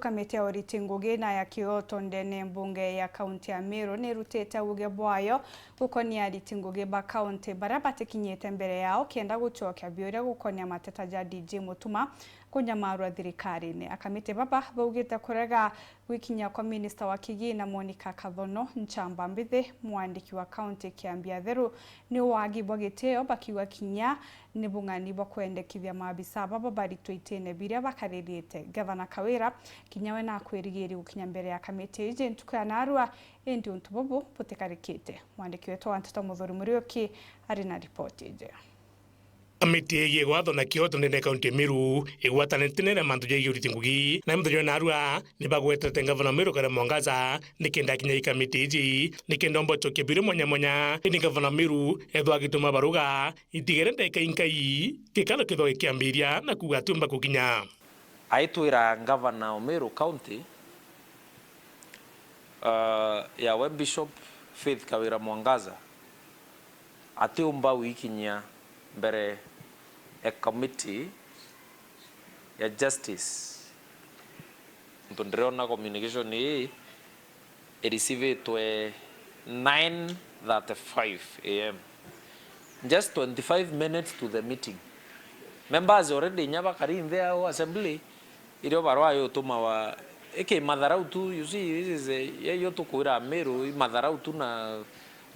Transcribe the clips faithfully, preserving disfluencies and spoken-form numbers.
Kamiti ya uriti ngugi na ya kioto ndene mbunge ya kaunti ya Meru ni irutite uge bwayo gukonia ariti ngugi ba kaunti baria batikinyite mbere yao kenda gucokia biuria gukonia mateta ja D J Mutuma kunyamarua thirikarine. Akamiti baba baugite kurega gwikinyia kwa minista wa kigina Monica Kathono Nchamba Mbithi, mwandiki wa kaunti Kiambi Atheru, ni wagi bwa gitio, bakiuga kinya ni bung'ani bwa kwendekithia maabisa baba baritwe itine biria bakaririte. Gavana Kawira kinya we nakwirigiri gukinya mbere ya kamiti iji ntuku ya narua, indi untu bubu butikarikite. Mwandiki wetu wa nteto Muthuri Muriuki ari na ripoti iji. Kamiti yegie gwatho na kioto ndene ya kaunti ya Meru igwatanite nene mantu jegie uriti ngugi, na muthenya wa narua ni bagwetete ngavana wa Meru Kawira Mwangaza nikenda akinya i kamiti iji nikenda omba gucokia biuria mwanya mwanya, indi ngavana wa Meru ethwa agituma baruga itigere ndeka inkai gikaro kithwa gikiambiria na kuuga atiumba kukinya. Aitwira ngavana o Meru County, uh, yawe Bishop Faith Kawira Mwangaza atiumba gwikinyia mbere ya committee ya justice. Ntu ndiriona communication ii irecivitwe nine thirty-five A M. Just twenty-five minutes to the meeting. Members already inya bakari in there au assembly, irio barua yutumawa iki matharau tu, you see, this is a, ye yo tukwira Meru, i matharau tu na,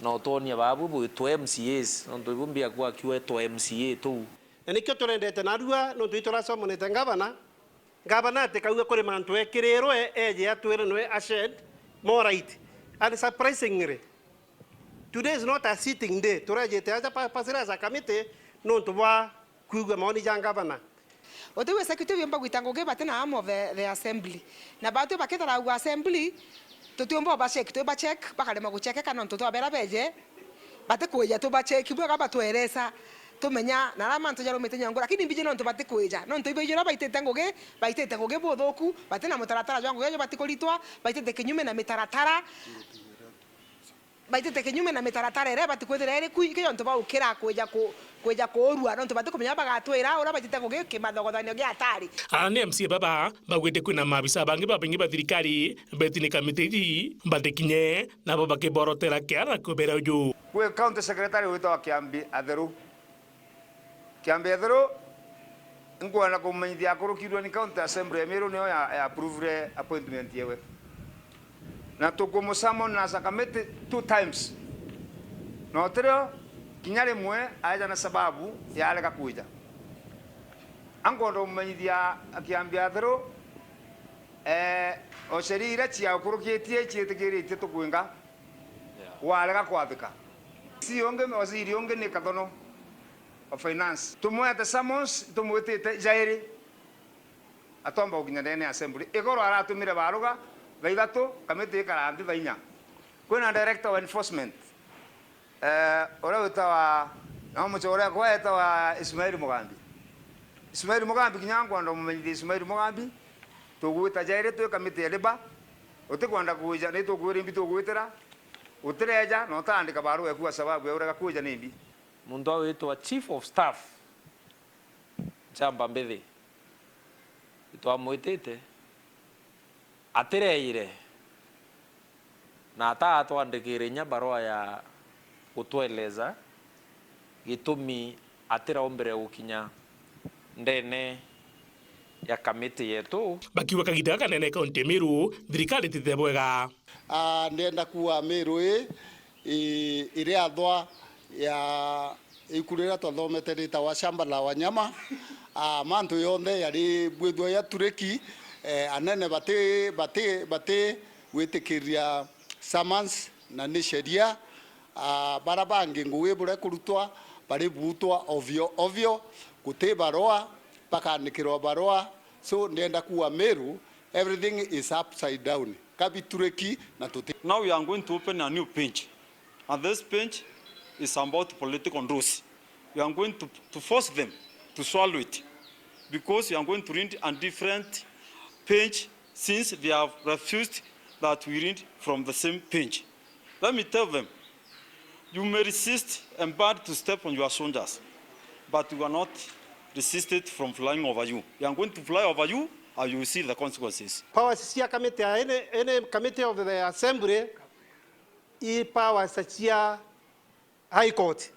na utwonia babu bwitwe M C As, nontu ibu mbia kwa kiwe twa M C A tu. Na nikio turendete narua, nontu ituracomonete ngavana, ngavana atikauga kuri mantu ekirirwe, eje atwire nwe a shed more light. And surprisingly, today is not a sitting day. Turejete aja pa, pa serious committee, nontu bwa kwigua maoni ja ngavana. Uti executive yumba gwita ngugi bati na arm of the, the assembly. Na batwi bakitharaua assembly, tutiumba uba check, twi ba check, bakaremwa guchekeka nontu twabera beje, batikwija tuba check, bwega batweresa, tumenya na aria mantu jarumite nyongo, lakini mbiji nontu batikwija, nontu ibeji uria baitite ngugi, baitite ngugi buthuku, bati na mutaratara jwa ngugi jo batikuritwa, baitite kinyume na mitaratara. Baitite kinyume na mitaratara iria ibati kwithira iri ku, ikio nontu baukira kwija ku, kwija kuurua, nontu batikumenya bagatwira uria baitite ngugi kimathogothanio gia atari. Aa ni M C A baba baugite kwina maabisa bangi babaingi ba thirikari beti ni kamiti iji batikinye, nabo bakiborotera kiara kubera uju. Kwi county secretary witagwa Kiambi Atheru. Kiambi Atheru, nkwenda kumumenyithia akurukirwe ni County Assembly ya Meru niyo ya, ya approve-re appointment yewe. Na tukumusummon as a committee two times. Na utirio kinya rimwe aeja na sababu yarega kwija. Ankwenda kumumenyithia Kiambi Atheru, eh, o sheria iria ciakurukitie ciitikiritie tukwinga, warega kwathika. Si ungi, waziri ungi ni Kathono wa finance. Tumwete summons, tumwitite jairi. Atomba gukinya ndene ya assembly. Igoro aratumire baruga thaa ithatu, kamiti ikara nthi thaa inya. Kwina director wa enforcement, eh, uria witawa, na muchore kwa etawa Ismail Mugambi. Ismail Mugambi, kinya nkwenda umumenyithie Ismail Mugambi, tugwita jairi twi kamiti ya labour, utikwenda kwija, ni tukwira imbi tugwitira, utireja, na utaandika barua eku kwa sababu ya urega kwija ni imbi. Muntu awitwa chief of staff, Nchamba Mbithi, itwamwitite, atireire, na ataatwandikire inya barua ya gutweleza gitumi atiraombire gukinya ndene ya kamiti yetu. Bakiuga kagiita gaka nene kaunti ya Meru, thirikari itite bwega. Ah, ndenda kuuga Meru ii, ii, iri athwa ya iku riria twathomete ritawa Shamba la Wanyama. Ah, mantu yonthe yari bwithwa yaturiki, eh, anene bati, bati, bati gwitikiria summons na ni sheria. Ah, bara bangi ngugi buria kurutwa bari buutwa ovyo ovyo, guti barua, bakandikirwa barua. So, ndenda kuuga Meru, everything is upside down. Kabitureki na tuti. Now we are going to open a new page. And this page is about political dose. We are going to, to force them to swallow it. Because we are going to read a different page since they have refused that we read from the same page. Let me tell them, you may resist a bird to step on your shoulders, but you are not resisted from flying over you. We are going to fly over you Uh, you will see the consequences. Powers cia committee, any, any committee of the assembly, i powers cia High Court.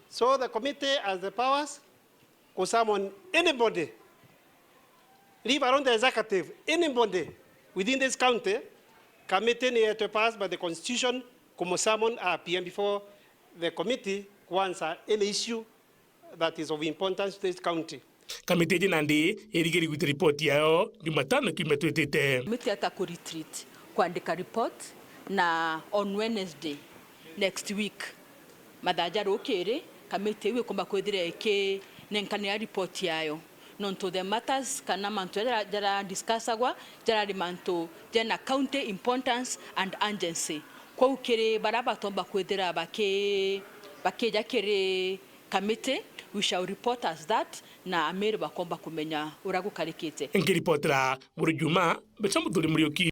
So the committee has the powers to summon anybody, leave alone the executive, anybody within this county, committee ni yetwe passed by the constitution, kumusummon appear before the committee kuansa any issue that is of importance to this county. Kamiti iji nandi irigiri gwita ripoti yayo Jumatano kiumia twitite. Kamiti yata ku retreat kwandika report, na on Wednesday next week mathaa ja rukiri kamiti iu ikumba kwithira ikinenkanira report yayo, nontu the matters kana mantu jaria jara discussagwa jarari mantu jena county importance and urgency. Kwou kiri baria batomba kwithira baki bakija kiri committee, we shall report as that, na amiri bakomba kumenya uria gukarikite. Nkiripotera Muru Juma, Mbeca Muthuri Muriuki.